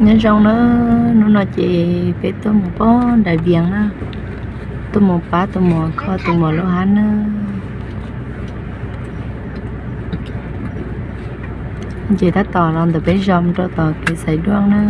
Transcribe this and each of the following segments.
Nyob zoo na, hnub no ces peb tuaj mus pog nram Vias na, tuaj mus pab tus muam kho tus muam lub hab na. Ces tab tom los ntawm peb zos mus rau tom kev xaiv duaj na.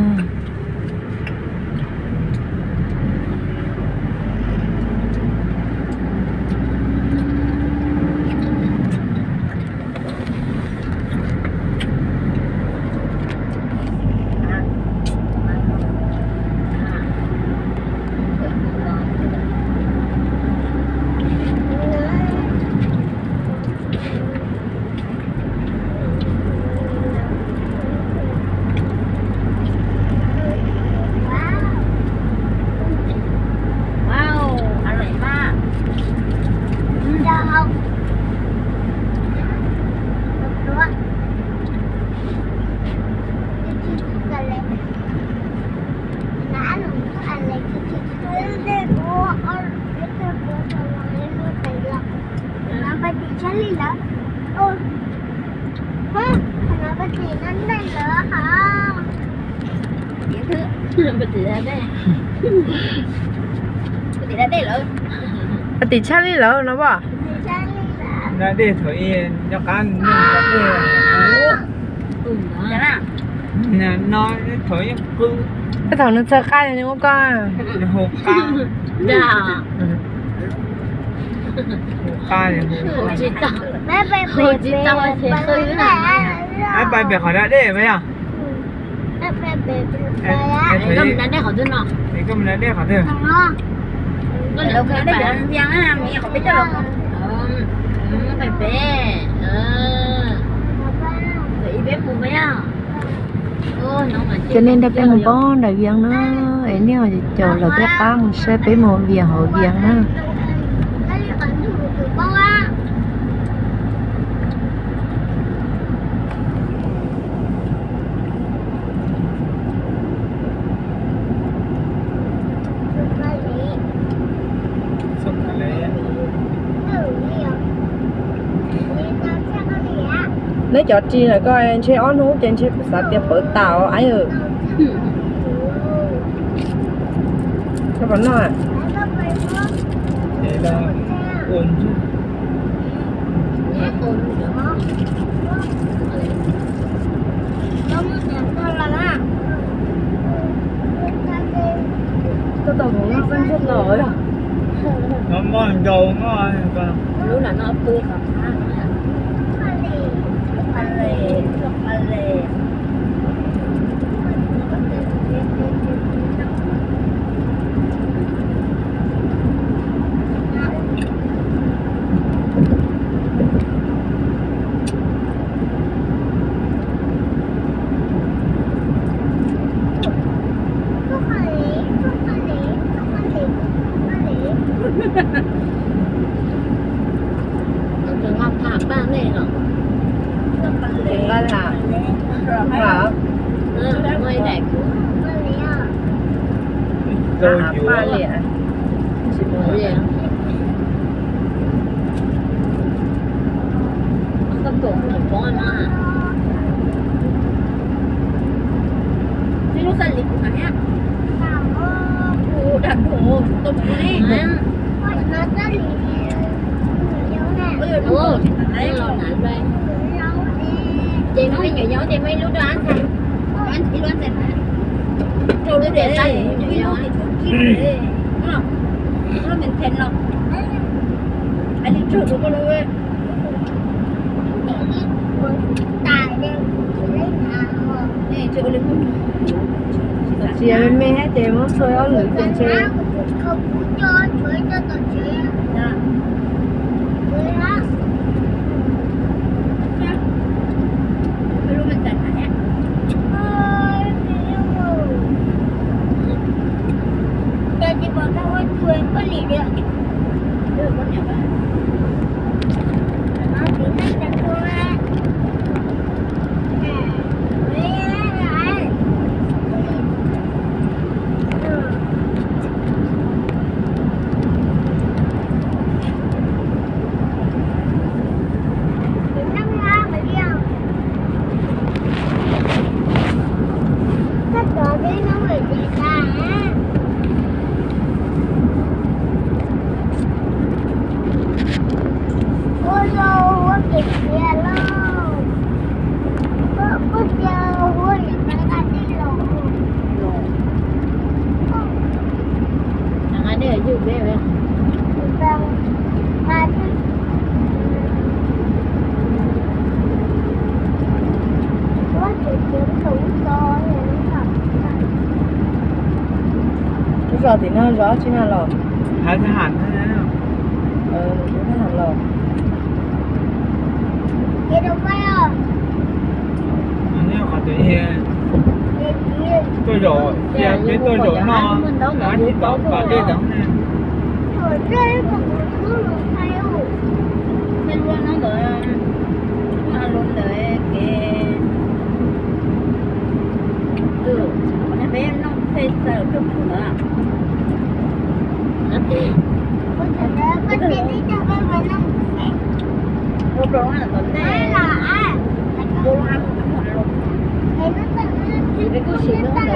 Tim tshaj li lawm no as. Da dej thaum ub nyob qab no, thaum nws txog qab nws hu koj, hu qab, hu qab, hu tsis tau. Pais pem qhov da dej puas yog? Koj mus da dej qhov twg no? Koj mus da dej qhov twg? Pais pem, peb mus. Ces nej nrog peb mus pab nram Vias na, es nej caum lawm peb qab mus saib peb mus Vias hauv Vias na. Neb cov ris lawm koj ntshe ob hnub ces ntshe kuv xav tias pawv tas os. Koj puas noj? Koj tau mus noj qab ntsej los yog? Lub no no pw qhov qab no. Nqa tham, nqa paj liam. Ces muaj ib nyuam yaus ces muaj ib lub rau ab ntxhais, ib lub ab ntxhais rau lub diam tag, ib lub, ib lub me nthe no, hais li tsuag rau koj lub. Tsis me me thiab ces muab txhua ob lwm ces ntshe. Zos tim no zos tsi na los? Hav thab ham. Hav ham los. Qhov twg tuaj zaum, cia peb tuaj zaum no, dab tsis tau pas dej tod ne. Peb lub no ntawd, lub ntawd kev, peb noj peb txawm tuaj pum ntawd. Peb kuj sim nyob ntawd,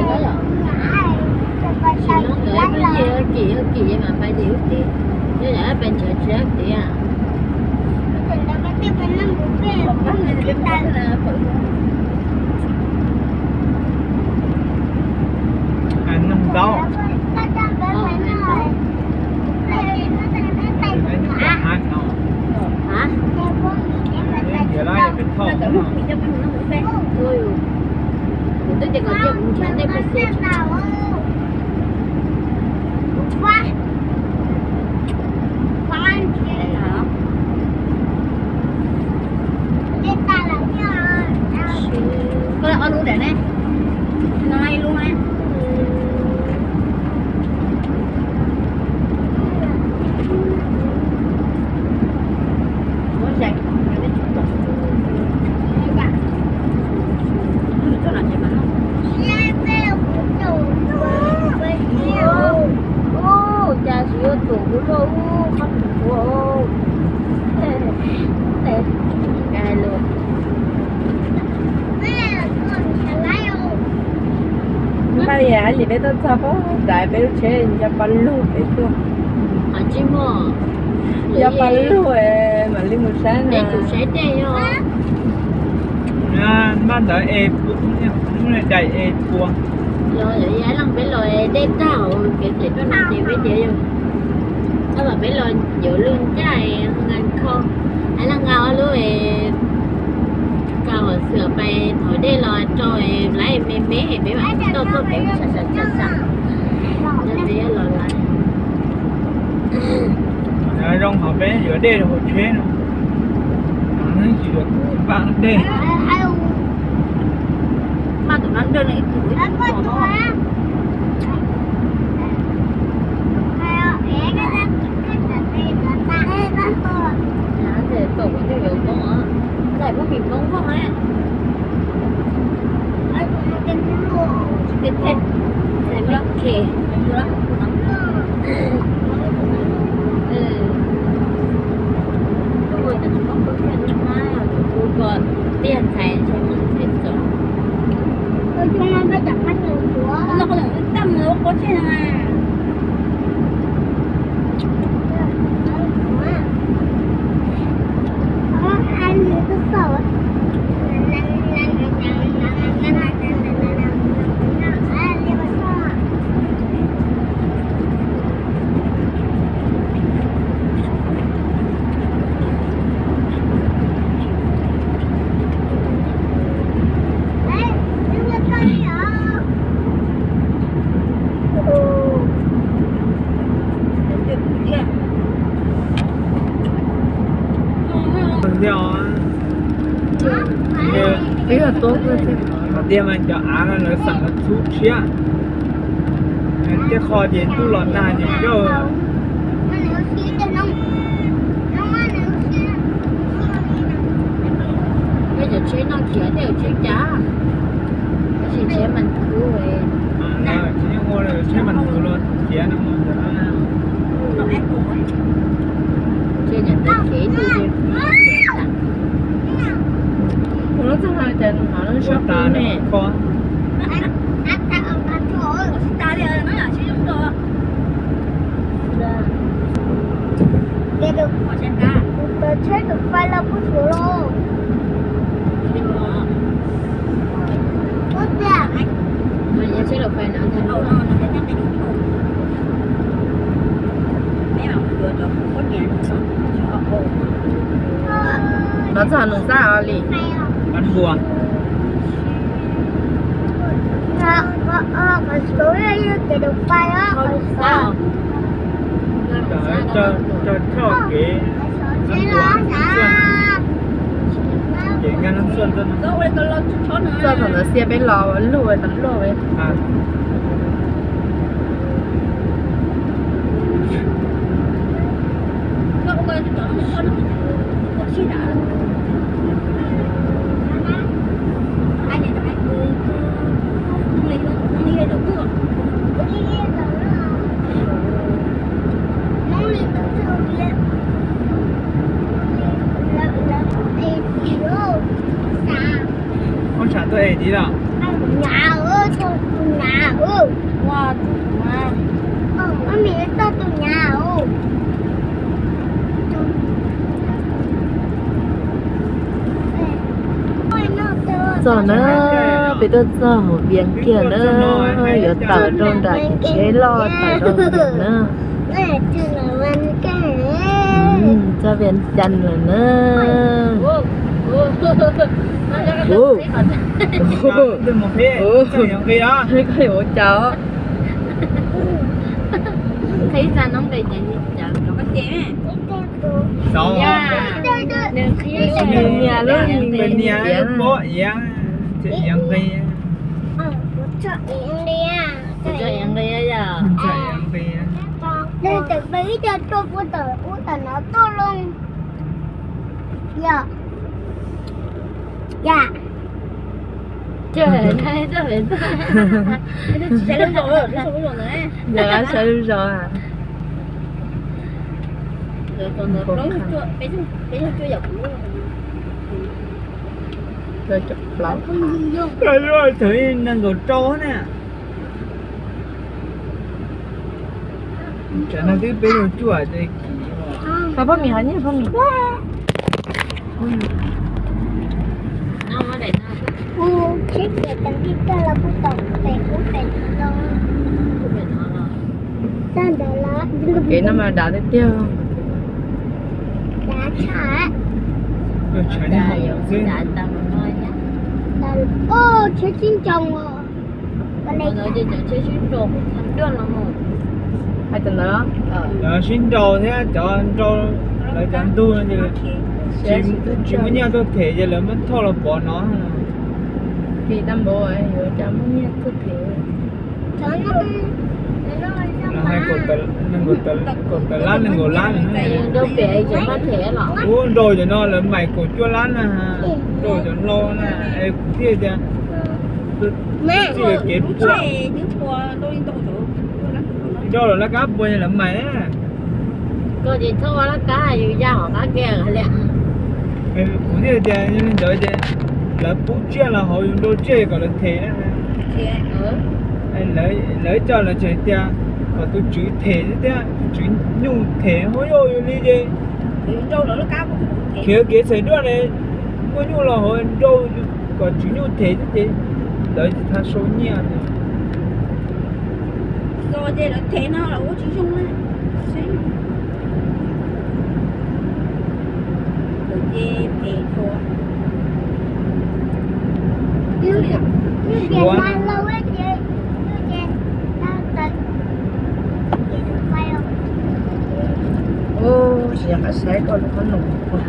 sim nyob ntawd, peb yeej kim, yeej kim mas pais tim ub tid, yog yam pais nrhiav tsis tiav. Noog ntau. Kuv twb tias kom cia kuv nrhiav ntej pais xwb. Koj ob lub ntawm ne, no ib lub ne. Ua cas tsis yuav tuam kuv luaj ub, qhov mus ua. Npaj li peb tuaj txog pem daim peb lub tsheb nco pa lug pem tuaj. Nco pa lug mam li mus saib na. Npaj ntawd es, daim es puas. Yog ib leeg peb los dej tag hauv kev pem tuaj no ces peb tias yog, txhob los peb los yuav lub ncaj nqa kho, ib leeg nqa ob lub, nqa hom xwm pais thov dej los rau lawv me me peb mam tau txoj kev sam sam sam sam. Yog peb los lawm. Zoo qhov peb yuav dej rau hauv tsheb no, tsis yuav npaj dej. Npaj tus no dej no ib tug ib tug no. Thaum kuv twb yuav Hmoob, txais Hmoob vim Hmoob Hmoob na. Tiag ntxhais ntshe Hmoob txhais txom. Qhov tiag mas cov av no lawv xam lawv txhub tshiab, tej qho ces ntuj los nag ces zawj. Peb cov tsheb noj khiav tej tsheb cav, tab sis tsheb mas kuv, tsheb mas kuv los khiav no. Tsheb nyob tej kev tus. Kuv lub txaj hau cas nws hnov lub suab qw ne. Tsheb tus fais los kuj suav los. Tsheb tus fais no. Nov txog nws xab os li. Bánh bùa. Qhov saud yog kev dua pais os, qhov saud. Tso, tso, tso kev. Kev nkag Nab Xuaj. Txoj thaum ntawd xiab peb los luaj tam luaj. Ub, tsam tuaj es tiv los. Txog na, peb tuaj txog hauv Vias kiag na, yuav tawm rau nram kev tsheb loj tawm rau Vias na. Txog Vias Cas lawm na. Koj yuav ua cas? Nws nias lub npe nias npe nias lub pob iav, iav nqi. Txawm nqi, txawm nqi. Leej twg peb ib co tuaj puag tom ub tom no tuaj loo. Yog, yog. Ntawd saib lub zos a. Thaum nees nkaum rau na. Tsam no twb peb caug cuaj ces. Pab pab mis hov nyiaj pab mis. Ub, tsheb tias tag kis koj los kuj tom pem ub pem no. Tag ntawd los. Kev no mas dav tiag tiag. Dav tshaj. Ub, tsheb sib ntoo os. Hais cov ntawd, cov sib nrau thiab cov nrau lawv cov ntug no ces tsis muaj nyiaj tuaj them ces lawv muab thauj los pov no. Ces tag npaum yuav cas muaj nyiaj tuaj them. Lawv hais kaum tawm lab nees nkaum lab. Ub, nrau cov no lawv mais kaum cuaj lab na, nrau cov no na, es kuv thiaj tias txij lawv kev puag. Nrau lawv lab kab puas lawv mais na. Koj ces txhob ua lab kab, yus ya hom qab kiag li. Kuv thiaj tias yog li ntawd ces lawv pub tsiaj los hauv yus nrau tsiaj kom lawv them na. Lawv coj lawv tseem tias kom tus tswv them thiab, tus tswv nyuj them hauv yus li ces khiav kev txhais duaj ne, muaj nyuj los hauv nrau kom tswv nyuj them thiab ces lawv tsis tau sau nyiaj. Ub, tsis yog qab saib koj lub qhob noom. Koj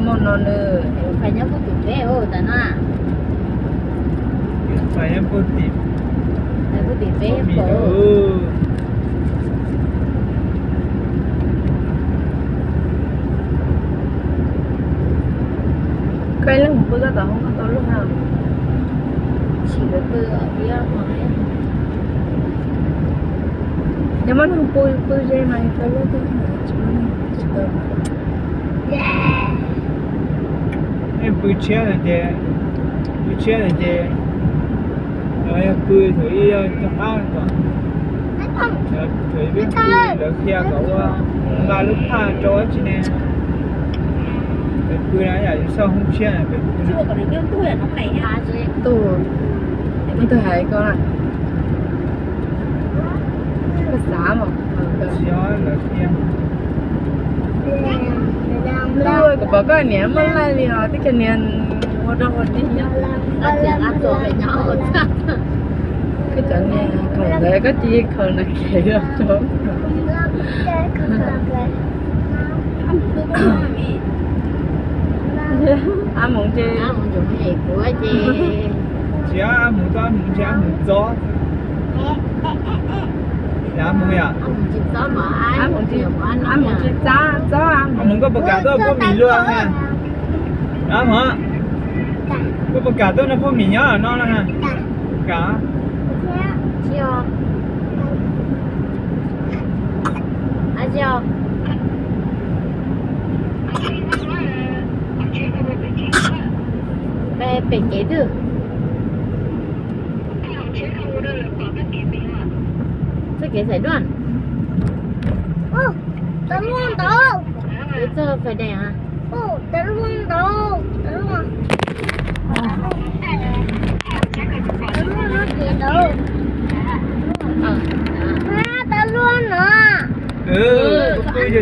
muaj no nws. Koj ib leeg mus pw koj tom hoob koj tau luag na. Tsis pw, yog muaj neeg pw, pw ze mas tau luag thiab, tsis muaj neeg pw tsis tau. Nej pw tshiab no ces, pw tshiab no ces, yog pw thaum ub yog cov qab kom, thaum ub pw lawv qhia kom ua nqa lub phaj rau dab tsi ne, peb pw no yam yus xauj hoob tshiab peb pw. Tus, muaj twg hais koj na? Koj xav mas. Lub, kuv pom koj niam muaj laij li os, twb cov niag Koj cov niag khaum ntawd koj cia li khaum na kev os. Ab Hmoov ces, tsis Ab Hmoov txob, Ab Hmoov tsis Ab Hmoov txob. Ab Hmoov yom? Ab Hmoov tsis txob, Ab Hmoov koj puas kam tuaj phoj mis luaj na? Ab Hmoov, koj puas kam tuaj noj phoj mis nyob no na? Kam. Pem kev twg? Txoj kev xaiv duaj. Tawv luaj ntawd. Txoj fais dees a. Tawv luaj ntawd. Tawv luaj no. Tawv luaj ntev no. Leej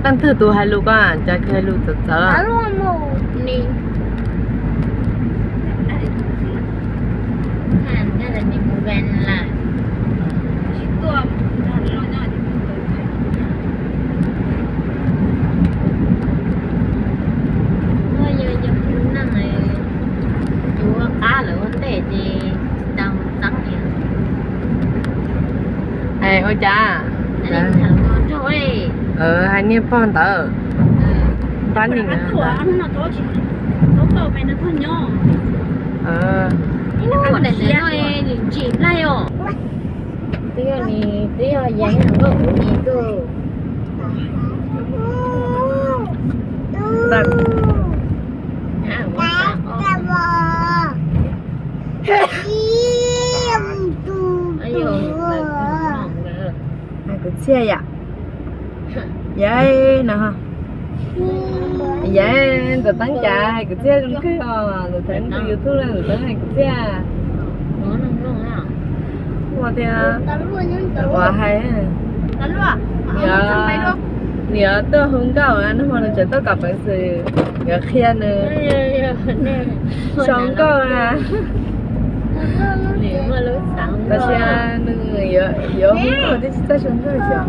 twg tus hais lus ko, cas hais lus txawv txawv. Ua cas? Hais niag pog ntawd. Pab niag ntawd. Twb yog ni, twb yog yees nkauj kuv ni tus. Hais kwv txhiaj yam. Yam no. Yam Ntxawm Teeb cas hais kwv txhiaj zoo kawg os, Ntxawm Teeb tus YouTube no Ntxawm Teeb hais kwv txhiaj. Ua tias, ua hais, nws yuav tuaj hu nkauj, nag hmo nws tseem tuaj kom peev xwm, yuav qhia nws sau nkauj na. Tab sis nws yuav hu nkauj twb tsis txawj sau nkauj xyov.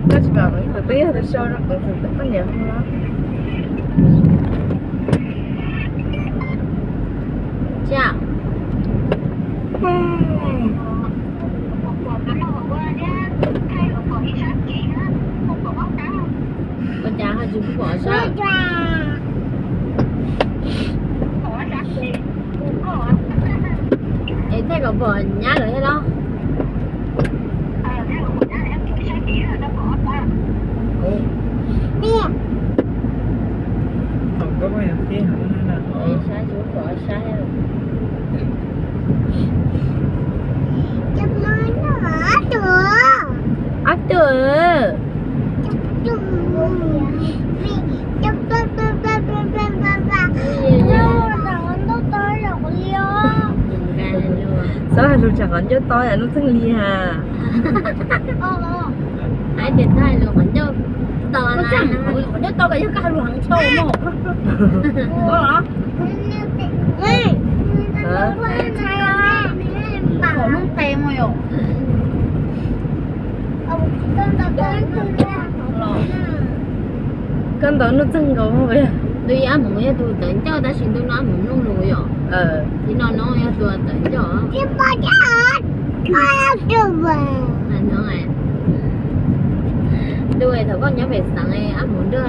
Koj tsis pom peev xwm twb yog tus sau rau peev xwm poj niam hu los. Ua cas ho tsis pom sab? Es tej kom pom nyab lawm thiab los? Saib tsis pom sab thiab. Ob tug. Xav hais lus tsam qhov ncauj to yam Nuj Txeeg li ha. Hais tias xav hais lus qhov ncauj to, qhov ncauj to kom yog koj hais lus heev tshaj no. Kom lub qe mus yom. Koj ntaus Nuj Txeeg nkaus. Ntu ib Ab Hmoov yog tus tawv ncauj tab sis ntu no Ab Hmoov mloog lus yom. Tib no no yog tus tawv ncauj. Ntu thaum koj nyob pem xeev Ab Hmoov nrog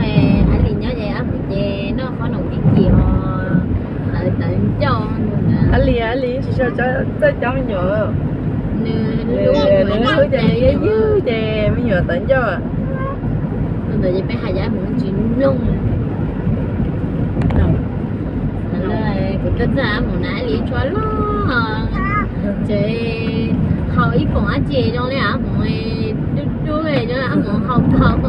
Ab Lis nyob ces Ab Hmoov ces noj qhob noom kim kim ho tawv tawv ncauj. Ab Lis, Ab Lis tsis tshua txawj coj me nyuam. Nws hlub ces nws yeej ywg ces me nyuam tawv ncauj. Tus ntawd ces peb hais ces Ab Hmoov tsis mloog. Kuv tuaj txog Ab Hmoov na Ab Lis tshua loj, ces haus ib poom dab tsi zoo li Ab Hmoov dub dub zoo Ab Hmoov haus nkaus.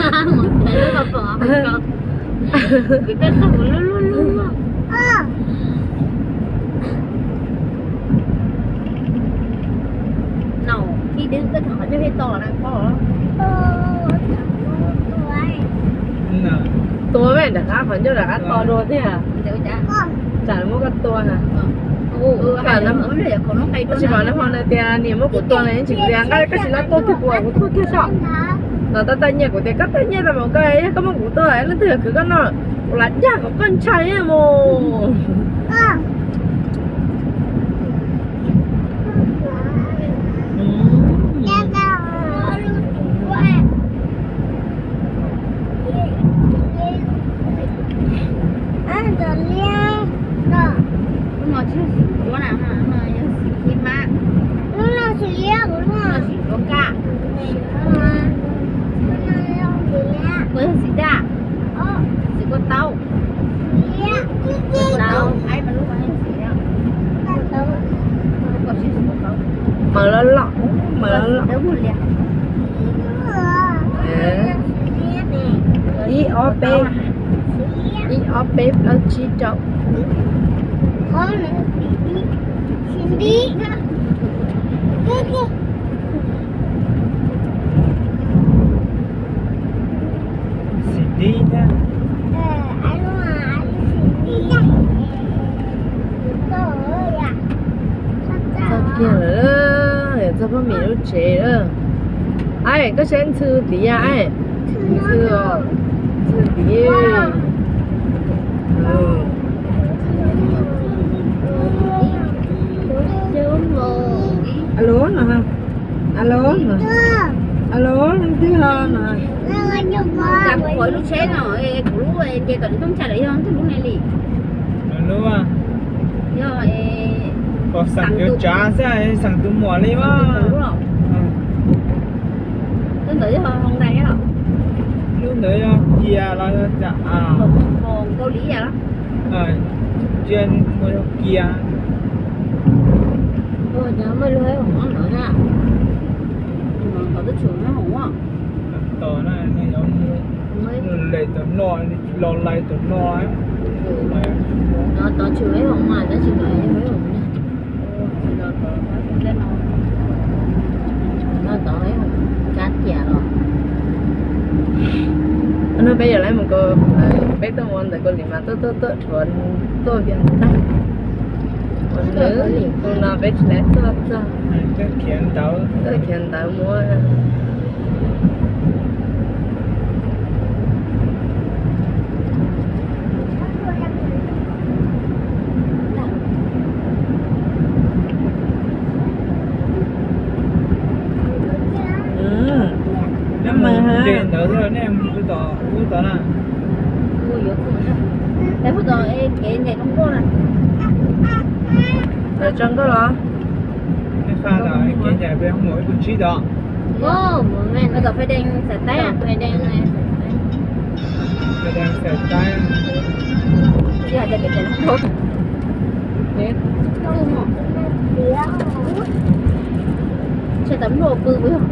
Ab Hmoov tawv lub poom haus nkaus. Kwv tij txog kuv lub lub lub lub. No, ib dwb koj thaum qhov ncauj peb to na koj. Tua me nram qab qhov ncauj nram qab to dua thiab. Tsam muab koj tua. Tsis pom nws ho nws tias niam muab kuv tua na, yeej tsis tias nqa koj tsis los tua kiag kuv, kuv tuag kiag saib. No tab tab nyiaj kuv tias koj tab nyiaj tau mas koj, yog koj muab kuv tua leej twg yog khwv koj noj, kuv lam dag kom koj ntshai mus. Lub no tsis yog xim duab na, no yog xim hib mab. Lub no xim liab, lub no xim duab kaj. Lub no yog xim daj, xim kua taub. Mawv loj loj, mawv loj loj. Ib ob peb, ib ob peb plaub tsib rau. Xim dib thiab. Txog kiag lawm, yuav txog Phaj Mim lub tsev lawm. Aib, koj saib ntxhw tid, aib, ntxhw os, ntxhw tid. Alo no, alo no, alo leej twg ho no? Kuv qhov lub tsheb no, kuv lub nce kom nws tooj tshaj lawm yog twg lub ne li. Lub, yog, xeem tus tsav xwb, xeem tus muam li mas. Lub ntawd yog hoo dais los? Lub ntawd yog Kia los yog cas? Hoo Kaus Lim los? Cia mus yog Kia. Ua cas muaj lub hoo no na? Tos na, nws yuav mus, nws lem tom no, nws los lais tom no. Tos tshwm ib hoo mas tab sis mas ib hoo no. Tos ib hoo kab tiam los. No peb yuav laiv mus ko, peb tuaj ua ntawm Kaus Lim mas tuaj tuaj tuaj rhuav tuaj vias tag. Ua ntawd tus no peb tsis laiv tuaj txog. Tuaj khiav ntawv, tuaj khiav ntawv muab. Ntawd nej mus tom ub tod na. Kev ncaim zoo nkauj na. Tawm tso nkauj los. Nej xa tom kev ncaim pem mus ib puas tsib tod. Tom Phaj Dees Xais Taib. Phaj Dees Xais Taib. Tsis hais tias kev ncaim zoo nkauj. Tsam tas npluaj pw pw yog.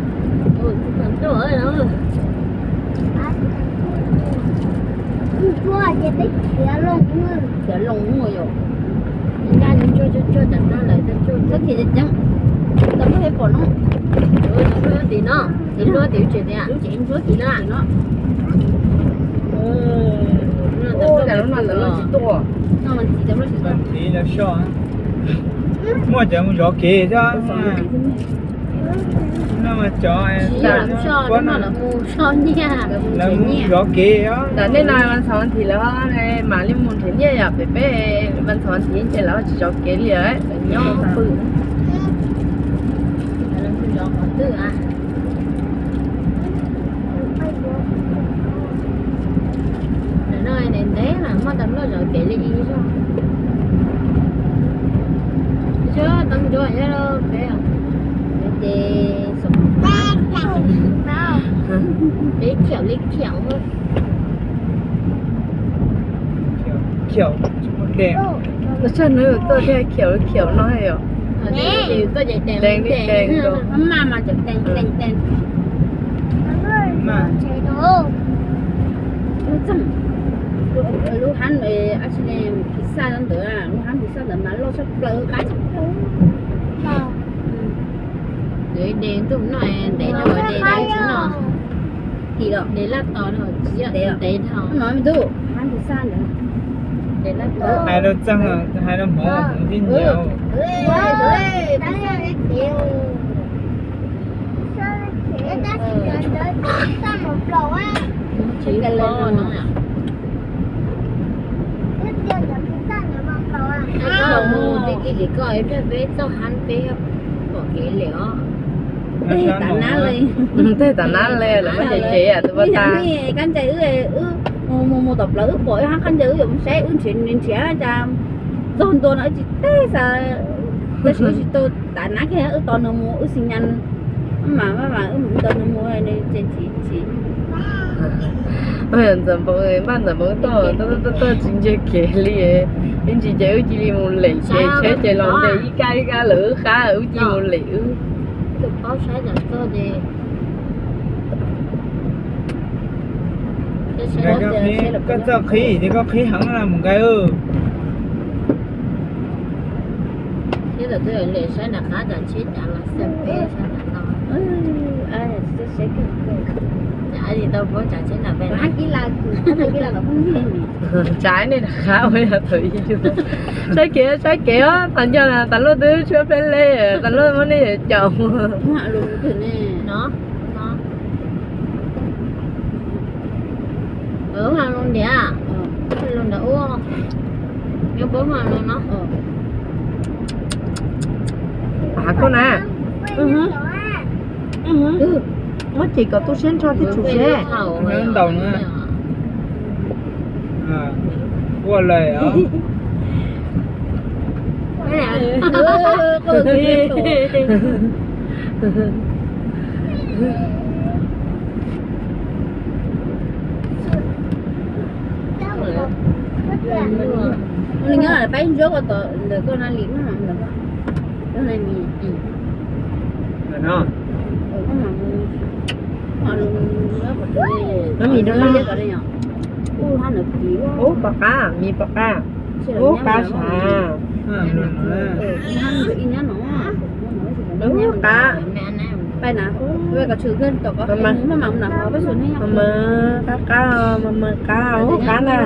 Khiav loo, khiav loo yom. Nkaj tsuag tsuag tsuag tas na lawm, tsuag tsuag khiav ceev ceev. Tas npluaj pem pom no. Npluaj tim no, tim npluaj tim tsev tiag, tim npluaj tim na. Muaj cov mus zov kev thiab. No mas cov, lawv mus zov kev. Tam nej no vas thov thiv lawv mam li mus nrhiav nyiaj yom, pem peb vas thov thiv ces lawv tsis zov kev li lawm, nyob pw. Ntev ntev mas muaj tas npluaj zov kev li zog. Xyov tau ntsuag nyob rau peb, ces peb khiaum li khiaum. Khiaum, tsis muaj dej. Los txog hnub tuaj thiaj khiaum khiaum no yom. Dees li dees rau. Maj mas cov dees dees dees. Maj. Lub hab pizza ntawd, lub hab pizza ntawd mas loj tshaj plaws, qab tshaj plaws. Ntev ntuj no, ntev no, ntev laj tos no, ntev no me tub, hab pizza ntawd. Hais rau txeeg, hais rau hmoov, hmoov tib nyiam. Koj mus tij tij tim koj ib pliag peb txoj hab peb pom kev lawm os. Tav nab, tej tav nab li lawv muab cem cem tus poj ntxoog. Kab ncaws wb, wb mus mus tom plawv wb pom ib hab kab ncaws wb yuav mus saib wb nrhiav nrhiav cas txog ntua no wb tsis teb xav, tab sis wb tsis tau tav nab kiag wb tos nws mus wb xi nyas. Mas mas wb mus tos nws mus ces tsis tsis. Ntxawm Npoo, npaj Ntxawm Npoo tuaj tuaj tuaj tsis ntsia kev li. Ib ntsis ces wb cia li mus lem kev tsheb ces los ntes ib kab ib kab lawm wb qab wb cia li mus lem wb. Koj txawj qhib ces koj qhib heev na mus nqaij. Thiab tam twb lem saib nram qab tsam tsheb cav los xam peb saib nram no. Tsav nej nram qab ua yog thaum ib, saib kev saib kev os, tas nco na tas luaj twb tshuab pleb le, tas luaj muab nej caum. Ua lus ntiav, lus ntiav ua, nyob pab hais lus no. Pab koj na, muab ces kom tu siab nrho thiab tsum seb. Ntaus na. Ua lawm os. Nws nyob pab ntsuab ko tom ntawm koj na li, ntawm koj na. Ub, pom qab, me pom qab. Ub, qab sav. Ub, qab. Mas qab qab, mas mas qab, ub, qab na.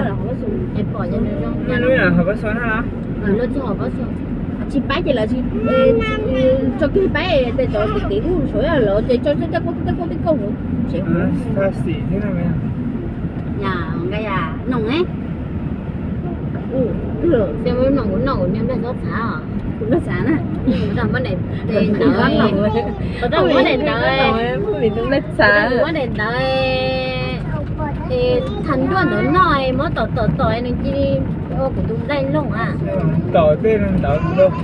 Tsis paib ces lawv tsis tso kiag paib, tej tod tes tes ub suav lawv ces tso tej kauj tej kauj tej kauj. Tsis xim thiab no. Yam nqa yam noog ne. Ua, ua, kuv noj kuv noj kuv niag nplaig txhob txhav. Kuv noj txhav na. Kuv muab daim ntawv, kuv muab daim ntawv, kuv muab daim ntawv es thav nruaj ntawd noj, muab tom tom tom nws cia li ua kuv tus nplaig loog a. Tom tej ntawv loog.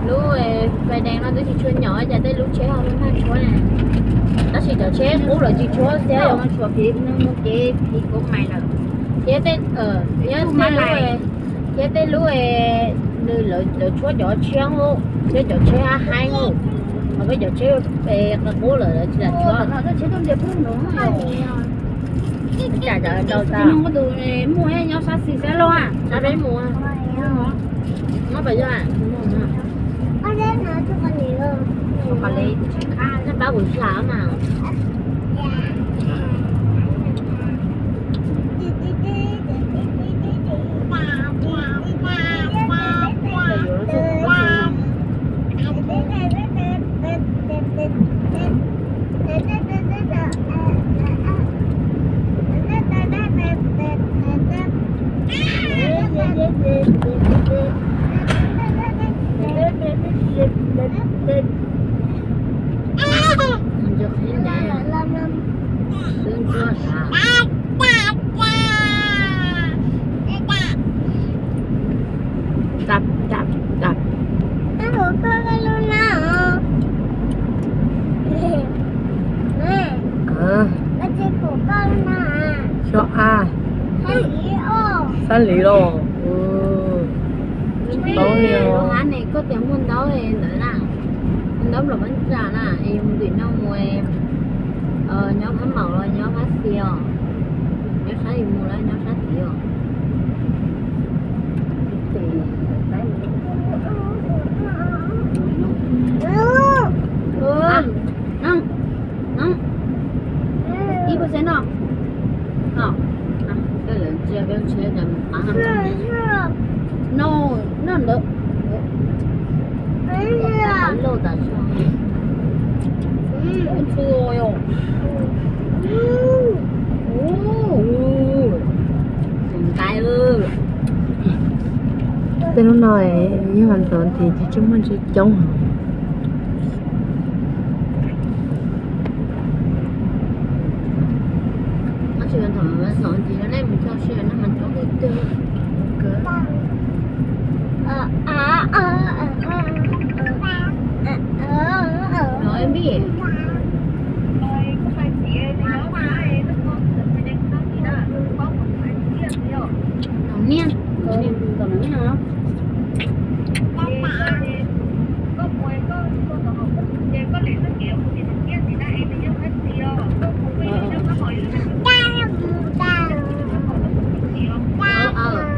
Lub Fais Dees no twb tsis tshua nyom cas tej lub tsheb ho mag tshuab na. Tab sis cov tsheb qub lawv tsis tshuab thiab, tshuav kev, kev phiv kauv mais lawm. Thiab tej, thiab tej lub, nws lawv tshuab cov tshiab thiab cov tsheb hab haib, ho peb cov tsheb qub lawm lawv tsis lam tshuab. Muaj pab yog, nej pab kuv tsis lam mas. Tap tap tap. Xyov a, xab lis los. Tsis paub li os. Koj tias muaj ntaub ntawd na, muaj ntaub nplom pab tsa na, es yus mus tim no mus, nyob phab maum los nyob phab xis os, nyob sab yus mus los nyob sab tid os. Ib puas xeeb no? Lawv ntsia peb tsheb cas mus qab no, no ntawd. Lauj tas zog. Ntxhua yom. Nqaij. Tej lub no yog vas ntxov nthi ces tsis muaj ntses coob heev. Niaj, niaj.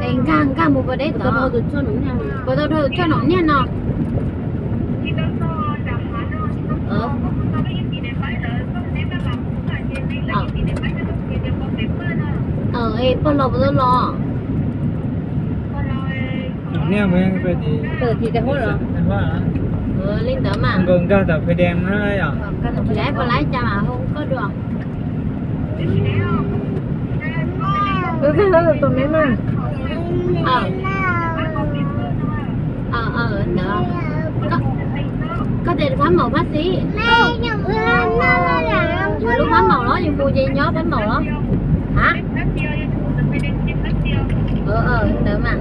Es nkag, nkag mus puas deb tod, puas tau dhau tus tshuaj nom niaj no? Es pog los puas tau los? Li ntawd mas. Nkag tom fais dees na yom. Tsis puas laib cas mas hu koj dua. Tus me mas. Koj tias phab maum phab xis. Yus lub phab maum los yus mus ces nyob phab maum los. Ha? Ntawd mas.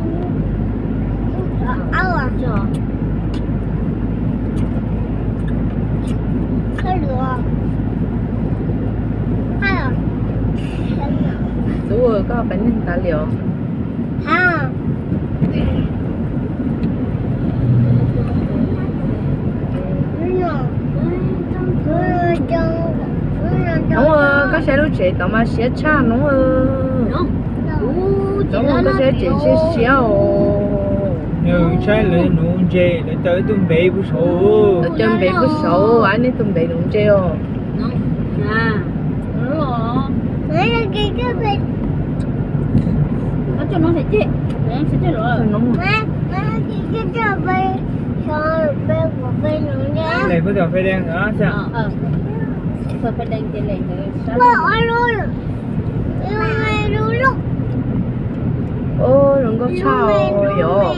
Tub, koj pab neeg tas li os. Nuv, koj saib lub tsev tod mas siab tshaj nuv. Nuv, koj saib tsev siab siab os. Saib lawv nuv ntses, lawv caw ib tug npev puag saud. Lawv caw npev puag saud, nej tus npev nuv ntses os. Lem puag tom fais dees ntawd xwb. Zoo nkauj tshaj yom.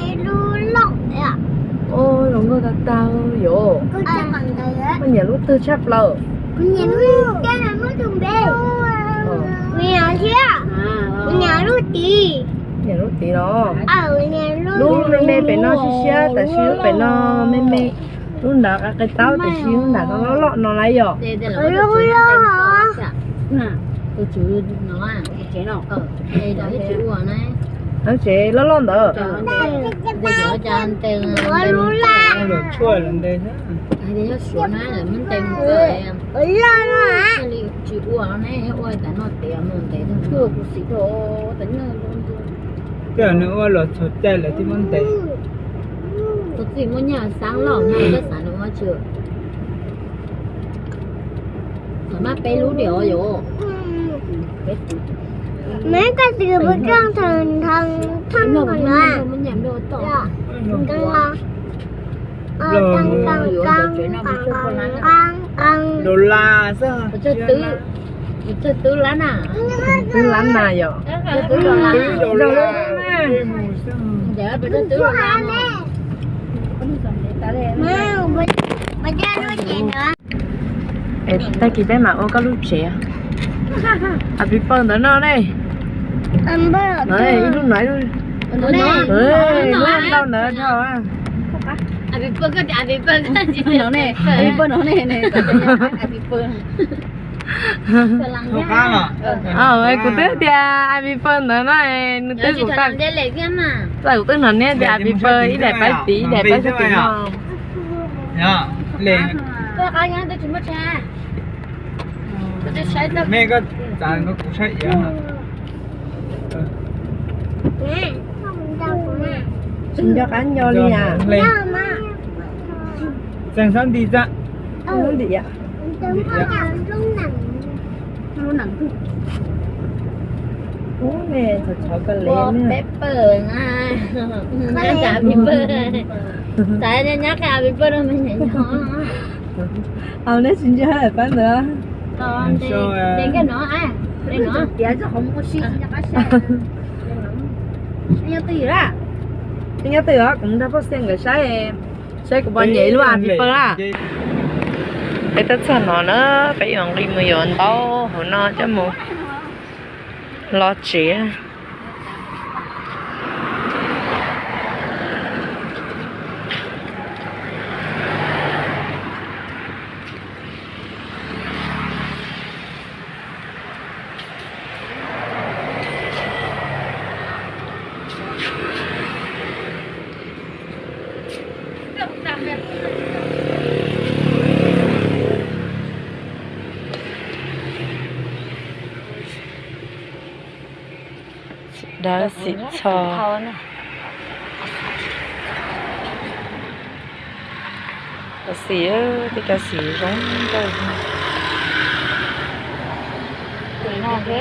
Zoo nkauj tag tag yom. Koj nyiam lub twg tshaj plaws? Nyiam lub tid los? Lub me me pem no siab siab tab sis lub pem no me me. Lub nrad qe taub tab sis lub nrad no loj loj no lawm yom. Lub tsev loj loj ntawd. Tej nws ua los txog caij lawm thiaj muab ntes. Tus txij muaj nyaj xav loj no, koj xav nws ua tsi? Thaum maj peb lub diam os yom. Meb koj tus pw koj thab thab no. Dollar xwb. Twb lab na. Twb lab na yom. Twb dollar. Tag kis peb mam ua koj lub tsev. Happy Pawg ntawd no ne. Ib lub no, ib lub no. Lub ntau ntawd dhau. Happy Pawg, Happy Pawg no ne. Kuv twb tias Happy Birthday ntawd no, nws twb kuv, kuv twb hnov neb tias Happy Birthday ib daim pab tim ib daim pab xyov tim no. Tsis nco qab nco li as. Tseem xab nti tsa. Ub, ne txhov txhov koj le peb pawg na. Nyob cas peb pawg, xav nyob qhia peb pawg rau me nyuam nyob. Au, neb tsis ntsia pab ntawd. Tiav txog qhov muaj si tsis nco qab saib. Nyob twj ywm, nyob twj ywm os, kuv mus nrog Paj Xia nkawd saib, saib kuv pom nyem lub Happy Birthday na. Peb twb txog no na, peb yuav nqis mus yuav ntaub hauv no coj mus los tsev. Xim dawb xim txho. Cov xim, tej cov xim zoo nkauj. Cov no zoo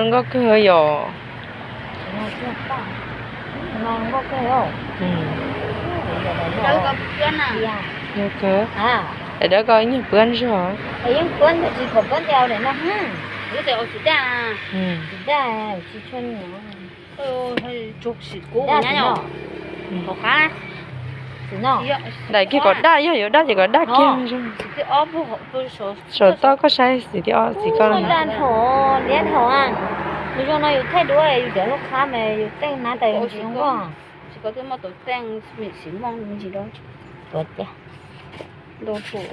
nkauj kawg yom. Daim dawb koj ib nyuag puab zog. Daim kiag kom daj, yog yuav daj ces kom daj kiag. Saum toj koj saib xim thib ob, xim koj. Liab dhau, nws zoo no yus thaij duab yus cov lub qhab mas yus teej hnav tas yus tsis zoo nkauj. Tsis koj twb muaj tus teej xim mooj me ntsis rau. Tuav tiag. Ntau tus.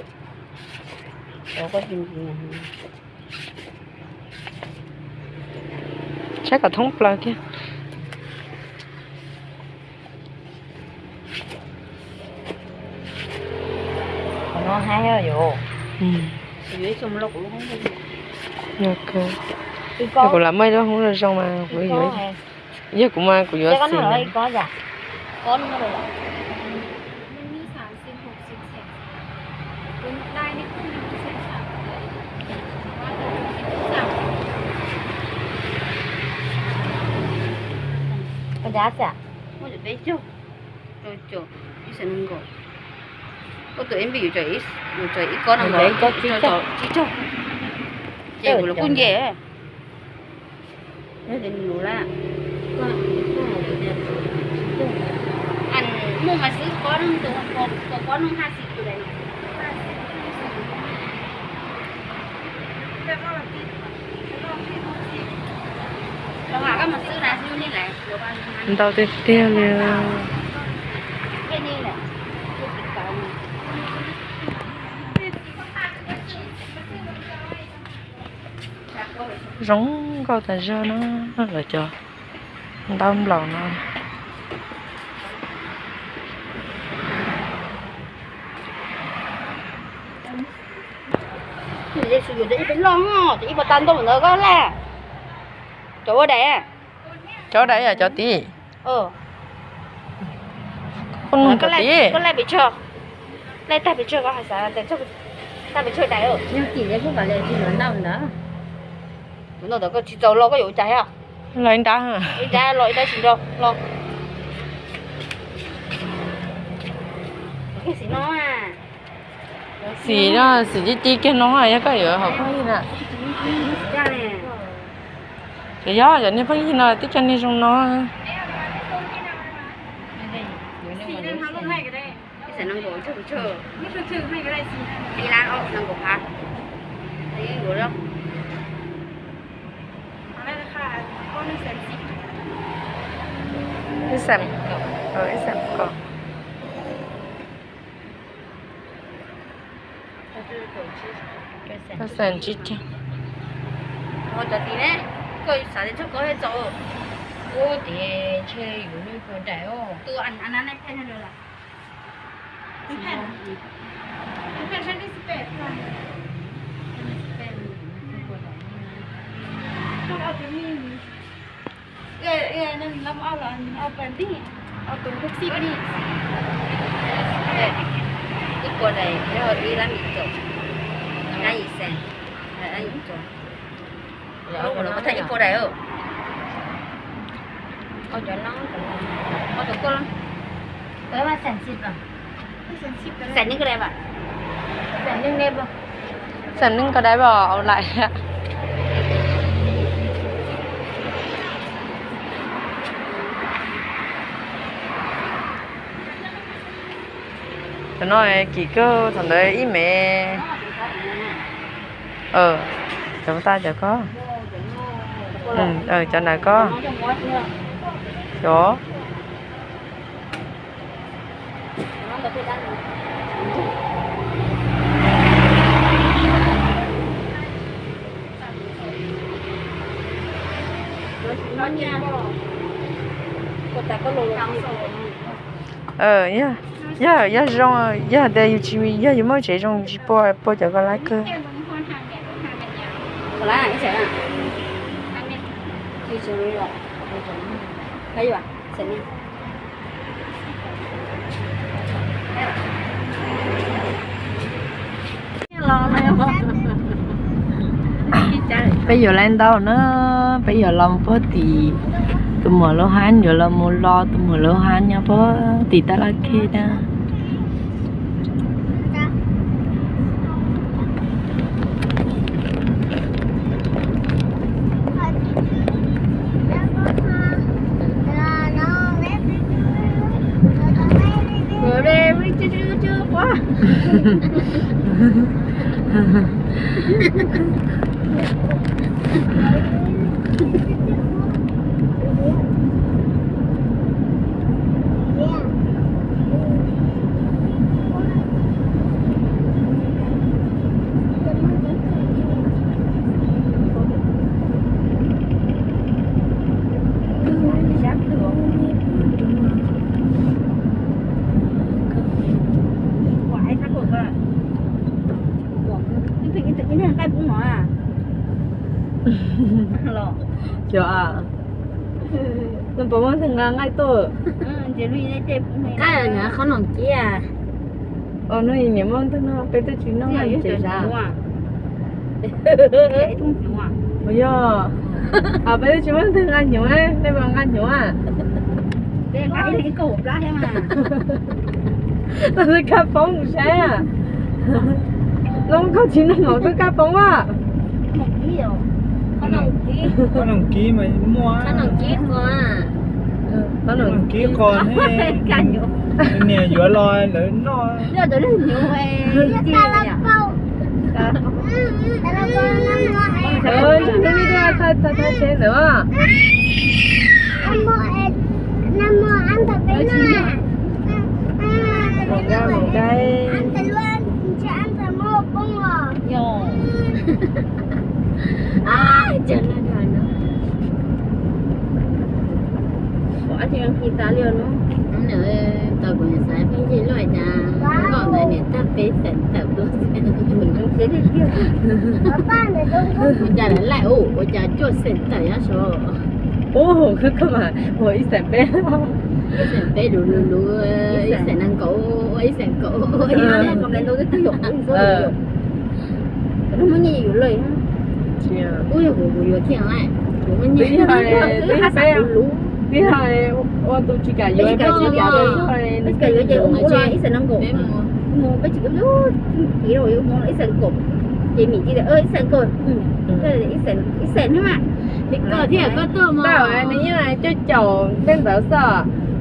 Saib kom thoob plaws kiag. Qhov no haib yom. Yog kuv lam muaj ib lub hoob zoo zoo mas kuv yuav, yog kuv mas kuv yuav xim. Koj cov ab tsi? Muaj cov peb caug, rau caum, ib xees nees nkaum. Koj tus ib npib yuav cov ib kob nees nkaum, tsib caug. Ces kuv los kuj nce. Muaj mas xwb kob nees, tus kob nees haj xi tus daim. Ntau tiag tiag li. Zoo nkauj tas zog na, lawv cov ntaub nplaum no. Ib pab loj, cov ib puas tau ntau ntawd koj laj. Cov ua daim, cov ua daim yom cov tid. Koj laj pes tsawg, laj tag pes tsawg koj hais xav tag pes tsawg daim. Yog tim li kuj kam li tsis yuav ntau ntawd. Ntau ntawd koj tsis txaus los koj yuav ua cas thiab? Los ib nrab, ib nrab los ib nrab tsis nrau los. Xim no, xim ci ci kiag no yog koj yuav hauv pheej yig na. Ces yog cov niag pheej yig no twb cov niag zoo no. Ib xees, ib xees kaum. Koj xav ntsib cov, ho cov tid ne, koj xav tias tshuav koj thiaj txaus. Ua tias ntshe yus nyuj puas daim os. Ib puas daim yog ib lab me caum, ib lab yim xees, ib puas daim. Xees neej ko dai pom, au lais. Cov no kim kawg, thaum ntawd ib mev. Cov tas cov ko, cov ntawm ko, cov Yog, yog zoo, yog tias yus tsis, yog yus muaj tsev zoo yus tsis pua, pua cov ko lab kawg. Peb yuav lab ntau na, peb yuav los puag tim tus muam Lauj Hab, yuav los mus los tus muam Lauj Hab nyob puag tim tab laj khej na. Xyov, nws puas muaj ntawg nqa nqaij tuaj? Nqaij qhob noom kib. Os, nws niam muaj ntawg no, peb twb tsis noj nqaij tsev sav. Yog, peb twb tsis muaj ntawg nqa hnyuv, nej mas nqa hnyuv. Koj twb kab poob saib. Loob koj tsis noj mov koj kab poob a. Qhob noom kib mas muaj. Qhob noom kib qos ne, niam yuav los lawv noj. Ntawm Ua, tau kuv xav pheej yig luaj cas, nkauj ntawd niam tag peb xeem tawm plaub xeem. Ua cas lawv laij ua cas cuaj xeem tawm nyob saud. Ub, koj mas ua ib xeem peb. Ib xeem peb luv luv luv, ib xeem nees nkaum, ua ib xeem kaum, ib xeem. Muaj nyiaj yuav lawm. Ub, yog kuv, kuv yuav kiag lawm. Kuv muaj nyiaj, twb yog ua tus tsis kam yuav, peb tsis kam yuav ces ua ib xeem nees nkaum. Mus peb tsis, ib xeem kaum, ces Mim cia li ib xeem kaum, ib xeem thiab mas. Koj thiab koj tuaj mas. Nws yeej cuaj caum tej ntawd xwb.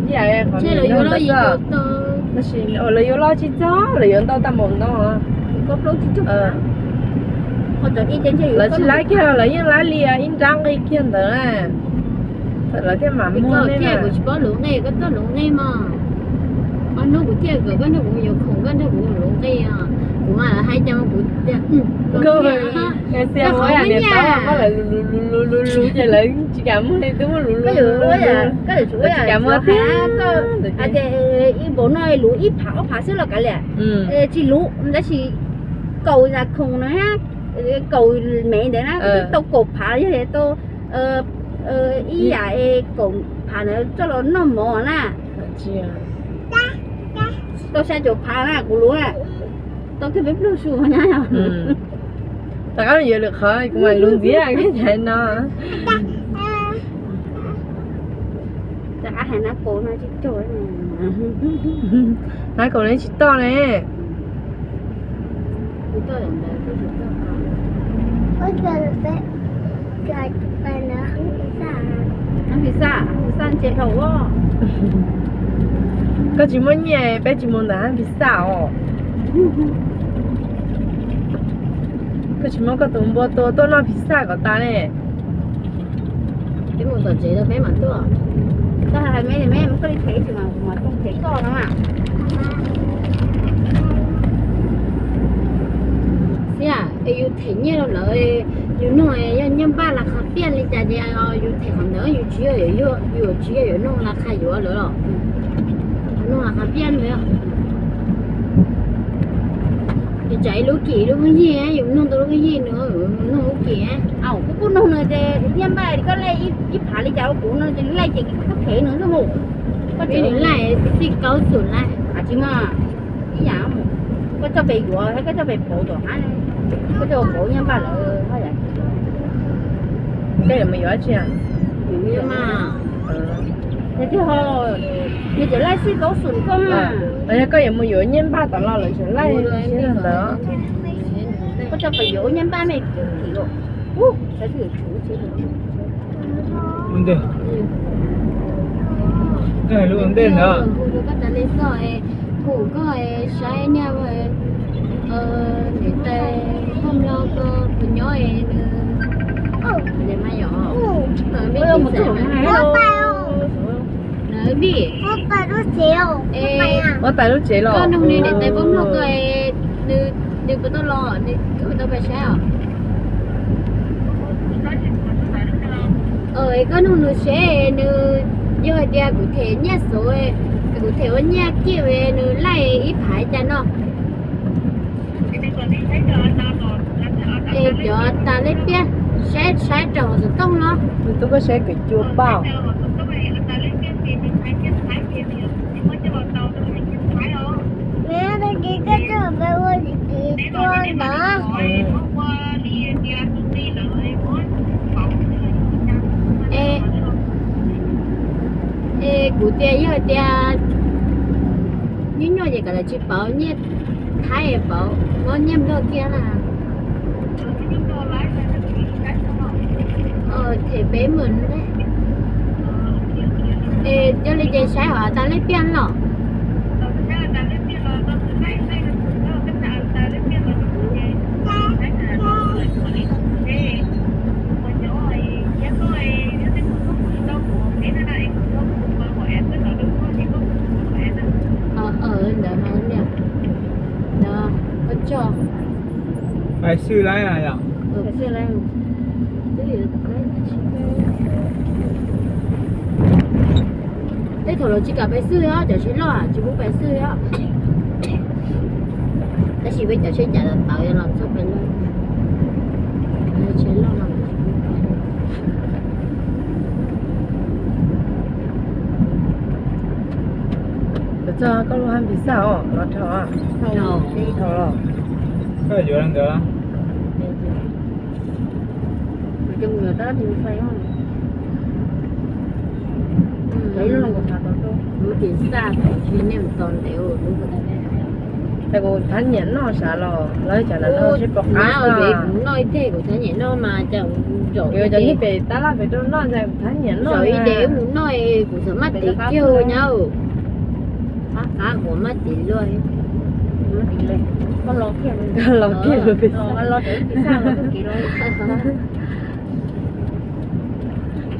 Ntshe lawv yuav loj yim tus tau. Tab sis lawv yuav loj tsis txog, lawv yuav ntau tag npaum no. Lawv tsis laib kiag, lawv yeej laib li ib nrab nqi kiag ntawd na. Lawv thiaj mam muag nej mas. Kuv tsis paub luv nqi, koj tuaj luv nqi mog. Ob hnub kuv thiaj kom koj nrog kuv mus yuav khoom, koj nrog kuv mus luv nqi os. Kuv mas lawv hais cas mas kuv tias, koj xiab muab niam tais koj lawv lus lus lus lus lus ces lawv tsis kam muag li, twb muab lus lus lus lus, tsis kam muag thiab. Ib npaum no luv ib phav ob phav xwb los kav liam, tsis luv tab sis kaum yam khoom no, kaum mev ntawd na, tau kaum phav yog tau ib yam es kaum phav ntawd coj los noj mov na. Tau xya caum phav na kuv luv na, tau kiag peb pluag su nyab. Rov qab yuav lwm qhov kuv mam lus ntxiv koj cov no. Rov qab hais nab kaus no tsis tau, nab kaus no tsis toj ne. Hab pis xaj, hab pis xaj ntse dhau. Koj tsis muaj nyiaj peb tsis mus ntawm hab pis xaj os. Koj tsis muab koj tus npua tua tuaj noj pis xaj kom tas ne. Peb mus tom tsev tau peb mam tuaj. Koj hais me me muab koj li them tsis mas kuv mam tuaj them koj no mas. Xiab, es yus them nyiaj rau lawv, yus nug yog nyiaj npaj las khas piaj li cas ces yus them qhov ntawd, yus tsis yog, yus tsis yog yuav nug las khas yuav lawv los, nug las khas piaj li. Ces tsam ib lub kim lub phooj ywg, yus nug tau lub phooj ywg nws nug lub kim. Kuv kuj nug nws ces nyiaj npaj koj laij ib phav li cas rau kuv no ces laij ces kuv them nws xwb mus. Koj tsis laij xij kaub xum laij. Tsis muaj ib yam, koj coj pes yuav thiab koj coj pes pauv tom hab, koj coj pauv nyiaj npaj lawm. Koj yuav mus yuav dab tsi? Yus mas, yog tias ho, yus tseem laij xij kaub xum koj mas. Los yog koj yuav mus yuav nyiaj npaj tom los lawv tseem laij siab ntawd. Koj coj pes yuav nyiaj npaj me kim los. Ntej, koj hais lus ua ntej ntawd. Hu rau koj tas li xwb, hu koj saib niaj niam tais poj mlog ko puas nyob nws, mas yog, nws vij, muab tais lub tsev los. Koj nug nws niam tais poj mlog ko, nws puas tau los, nws puas tau pais saib os? Koj nug nws seb nws, yog hais tias kuv them nyiaj xov, kuv them ua nyiaj kiag nws laij ib phav cas no. Es cov tas lej piaj, saib saib rau hauv xov tooj no. Nws tub koj saib kwv cua paj. Es kuv tias yog tias nyuaj nyuaj ces kom lawv tsis pauv nyiaj Thaib, pauv muab nyiaj Nplog kiag na. Them peb mum. Es yog li ces saib hauv tas lej piaj los. Ntawd no, koj tso. Pais xwb lawm yom. Tej thaum los tsis kam pais xwb os, cov tsheb loj tsis pub pais xwb os. Tab sis peb cov tsheb cav tawv yuav los txog pais lawm. Tsheb loj no. Txog koj lub hab pis xaj os, los dhau, dhau los. Koj yuav ntawd. Lub pis xaj thaum tsis niaj mus tau ntev ua lub. Ces kuv thab nyiam noj sav los lawv cov no seb puas qab. Kuv noj ib teg kuv thab nyiam noj mas cas zaum cov nyob pem tab laj pem rau noj ntag, kuv thab nyaum noj zaum ib daim mus noj kuv txawm maj tiv kiag nyab. Qab qab kuv maj tiv luaj. Los kiag los.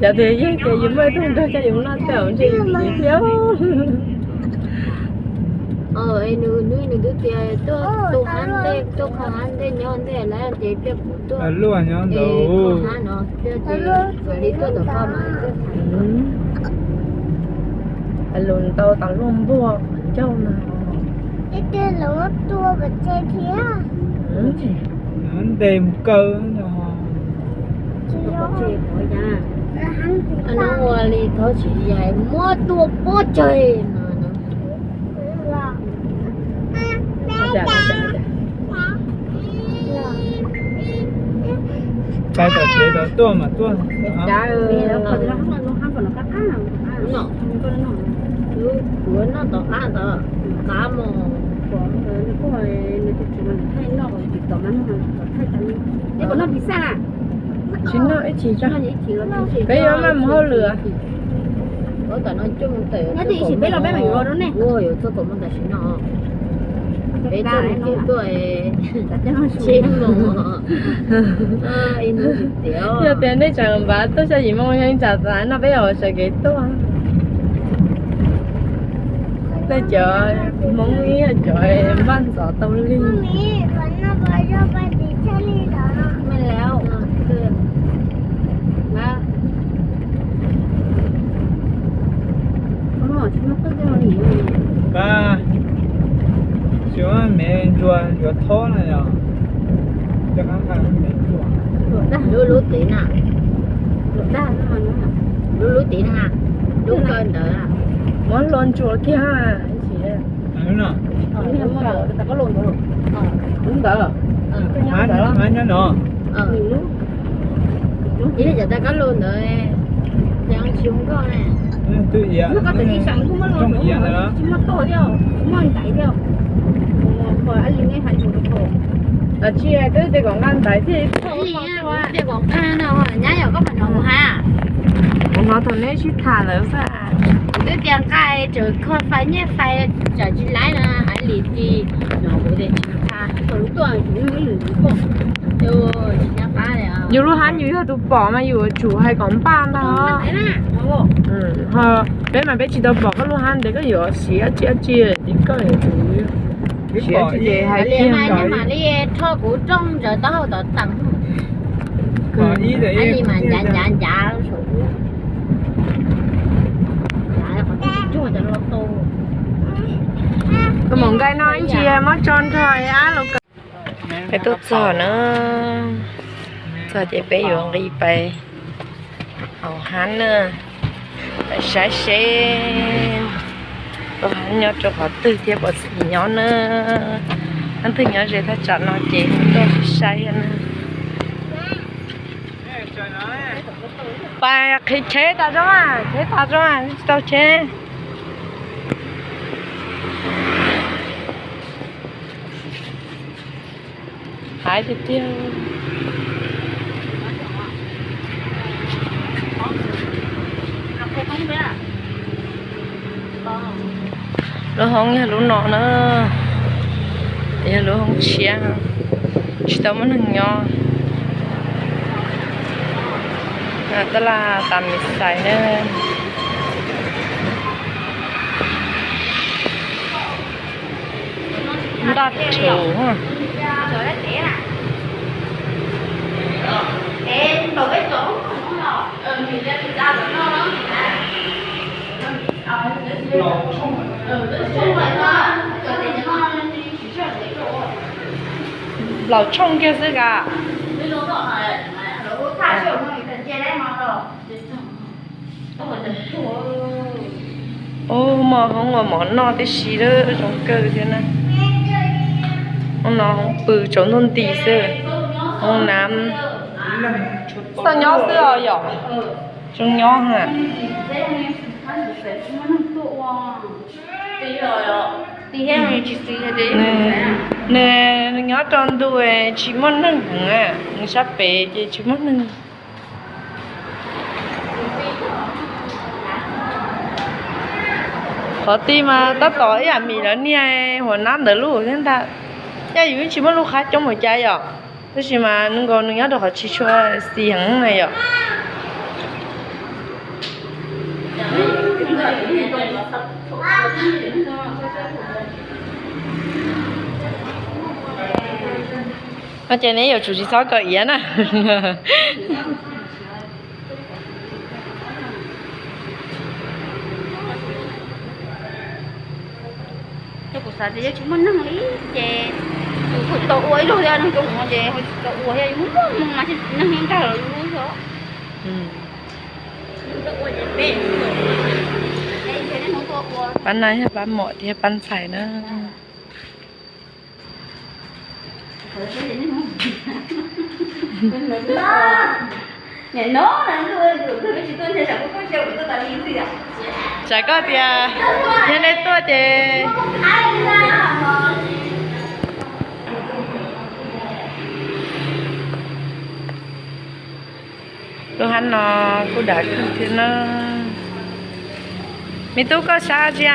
Cov tias yeej tias yus muaj ib tug nrog coj yus noj tau ntse thiab. Nws, nws, nws twb tias tuaj tu hab ntej, tuaj kho hab ntej nyob ntej lawm ces pliag kuv tuaj luaj nyob ntawd kho hab no pliag ces mam li tuaj tom koj mas. Lus ntau tas luaj npuaj qhov ncauj no. Nws ntes mus kaw no. No ua li thov tsis yais muab tuaj pob tseg no. Pais tom tsev tod tuaj mas tuaj. Kuv noj tom qab tod, qab mos. Tsis noj ib chim tso, peb yuav maj mus hauj lwm. Ua yuav txog kaum moos tam sim no. Peb txoj kev tuaj tsib moos. Yog tias nej tseem npav tuaj xya yim moos yog tsam tas no peb yuav sawv kev tuaj. Nej cov Hmoob ib yam cov npaj ntxov tau li. Pab, tsis muab me ntsuag yuav thob no yog. Lub lub tid na, lub lub tid na, lub kaw ntawd. Muab hlua ntsuas kiag. Lub ntawd, nyob no. Ib yam tas kab lus ntawd, ces tsis zoo nkauj ne. Tsis muaj tog thiab, tsis muaj ntaiv thiab. Los tsis twb tias kom nqa ntaiv thiab. Tias kom nqa no, nyab yog koj pab no mus hab. Kuv hnov thaum neb sib tham lawm xwb. Kuv twb tias nqa tseem kho fais nyiaj fais tsam tsis laib no, hais li ti no kuv tias tsis nqa. Yus lub hab yus yog tus pom mas yus yuav tsum hais kom npaj ntag. Peb mas peb tsis tau pom koj lub hab ntev koj yuav siv dab tsi dab tsi ces koj yuav tsum siv dab tsi ces hais kiag. Mam li rho kuv rooj ntawd taub hau tod teem. Li mas ncav ncav ncav saum ub. Koj mus nqaij no ib ntsis muab tso nrog ab los kawm. Peb tuaj txog na, txog ces peb yuav nqis pais hauv hab na, saib seb hauv hab nyob rau qhov twg thiab puas txim nyob na. Leej twg nyob ze thaj tsam no ces tuaj saib thiab na. Pais qhib chev tas zoo mas, chev tas zoo mas, tsis tau chev. Hais tiag tiag. Lub hoob yog lub no na, yog lub hoob tshiab, tsis tau muaj neeg nyob. Tab laj tas me xais na. Ntaj tshauv. Laus tshooj kiag xwb ka. Ub, muaj hoob ua mov noj tib si lawm, zoo kawg thiab na. Hoob no hoob pw tsaus ntuj nti xwb. Hoob nam. Xaj nyob xwb os yom. Zoo nyob ha. Nws, nws nyob rau ntu tsis muaj neeg heev, nws sab pem ces tsis muaj neeg. Qhov ti mas tab tom ib yam Mim lawv niag huas nab ntawd lub thiab ntag. Yog yus tsis muaj lub qhab coob npaum cas yom, tab sis mas nws nkaus nws nyob rau qhov tsis tshua xis heev na yom. No ces neb yuav tsum tsis txhob kawm iav na. Yog kuv xav tias yog tsis muaj neeg li ces yus tsis tau ua ib zaug thiab, neeg coob ces tsis tau ua thiab, yus muaj moo mas neeg yeej nkag los yus lub xwb. Pab no yog pab muam thiab pab ntxhais na. Tsam koj tias yog nej tuaj ces lub hab no kuj dav kawg thiab na. Me tub, koj sab tsi a?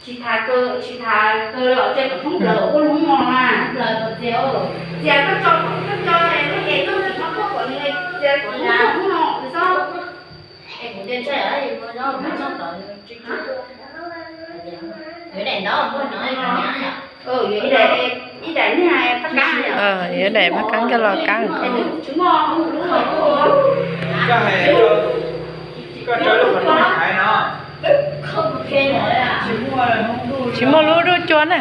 Tsis tas, tsis tas kawg los cia kom thoob plaws ua lub no na. Txias koj tso, koj tso lub es koj tsis txhob koj kom nws txias kom lub no, lub no txhob. Yuav daim paj kab coj los kab. Tsis muaj lub duj cua na.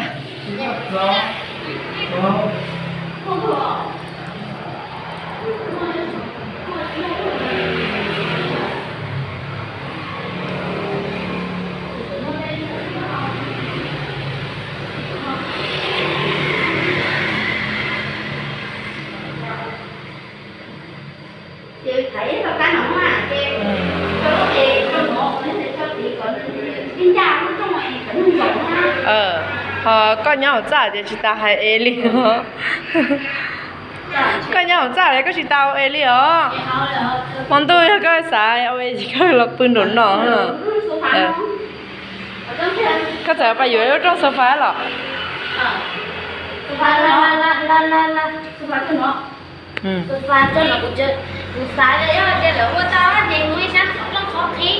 Ho koj nyob hauv txaj ces tsis tas hais es li os. Koj nyob hauv txaj li koj tsis tas es li os. Hmo ntuj yog koj xav es koj los pw nraum no. Koj txawm pais yuav lub rooj sofa los? Kuv xav tias yog tias lawv ua tau ces kuv ib sab rooj txhob qhib.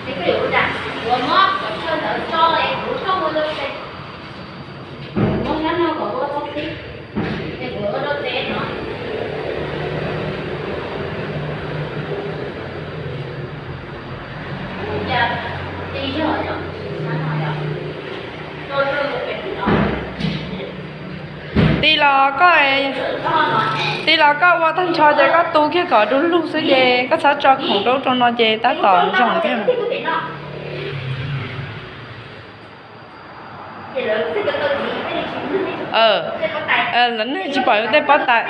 Es koj yuav ua cas? Kuv muab qhov chaw ntawd tso es kuv rooj ua zoo ces kuv muab sab no kom ua txhob qhib, ces kuv ua rau tsev no. Ua cas tsis yog yom, sab no yom. Tij los koj, tij los koj ua tag nrho ces koj tu kiag kom du lug xwb ces koj txhob tso khoom rau rau no ces tab tom zoo thiab. Lawv neeg tsis pom yus tej pob tais.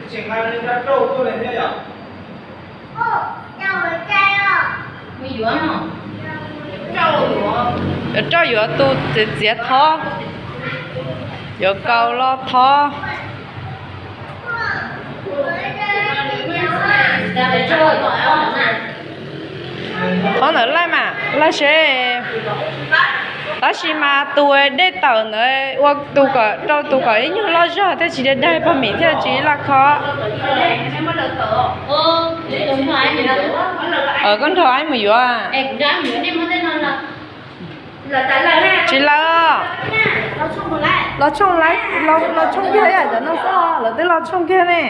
Tseem hais li dab rauj tuaj li thiab yom. Yuav rauj yuav tus txiav txiav thob, yuav kaus los thob. Thob ntawd laij mas laij seb, tab sis mas tus dej tawm ntawd ua tus kom rau tus kom ib nyuag loj zog thiaj tsis daig daig pog mim thiaj tsis laj khob. Koj nrog aib mus yuav. Tsis lawv, los tshooj, los tshooj kiag ib yam cov no xwb, lawv twb los tshooj kiag ne.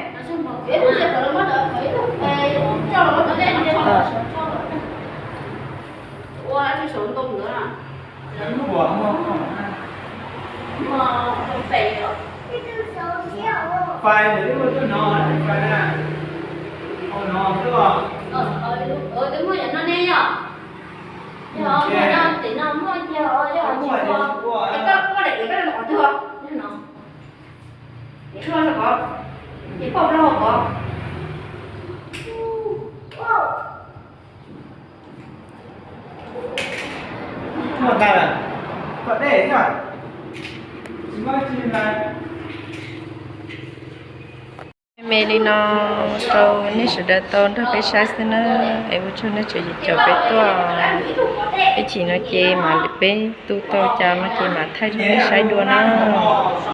Muaj ntau lawm, kom dej thiab. Tsis muaj tsis muaj. Me li no rau nej sawv daws tau nrog peb saib xwb na. Es ua tsaug nej tseem caum peb tuaj. Ib chim no ces mam li peb tu tau cas no ces mam thaij rau nej saib dua na.